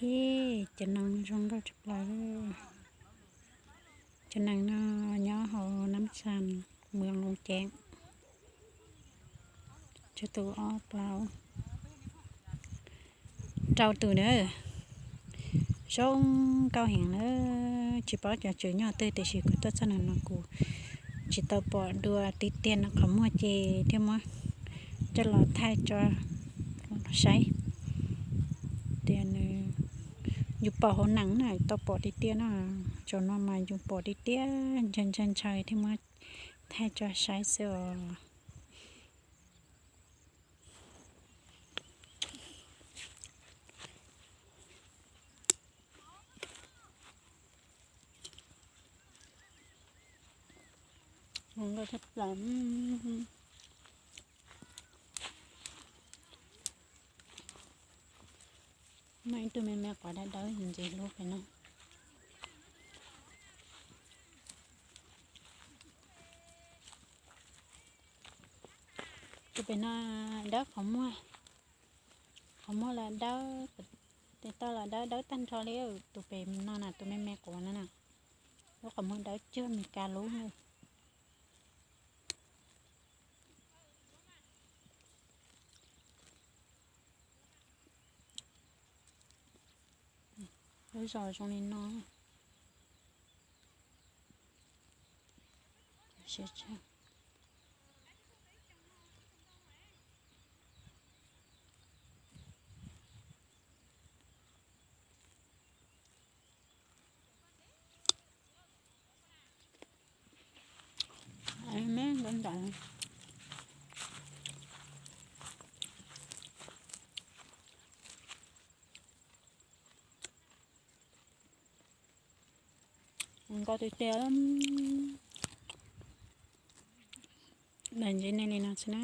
Ib, cov nees zoo nkauj tshaj plaws. Cov nees no nyob hauv Nab Xas, Moos Loos Ceeb. Tsawg tus? Ob, plaub, rau tus na. Zoo nkauj heev na. Tsis paub cov tswv nyob twg tiam sis kuv tuaj txog no no kuv tsis tau pom dua tiag tiag no, qhov muag ces thiaj muab coj los thaij tso saib tias nws, yus pom hauv nees na tau pom tiag tiag no. Tsaum no mas yus pom tiag tiag, ntshaw ntshaw ntshaw thiaj muab thaij tso saib xwb os. Zoo nkauj tshaj plaws. Muaj ib tug me me quav dawb dawb ntxiv hlub pem no. Tus pem no dawb qhov muag, qhov muag los dawb, tes taw los dawb, dawb tag nrho li. Tus pem no na, tus me me quav no na, lub qhov muag dawb cuag Mes Kas lub. Lub zos zoo li no. Siab tshaj. Me nkauj ntawd, nkauj tiag tiag. Lam ntxiv nej li no xwb na.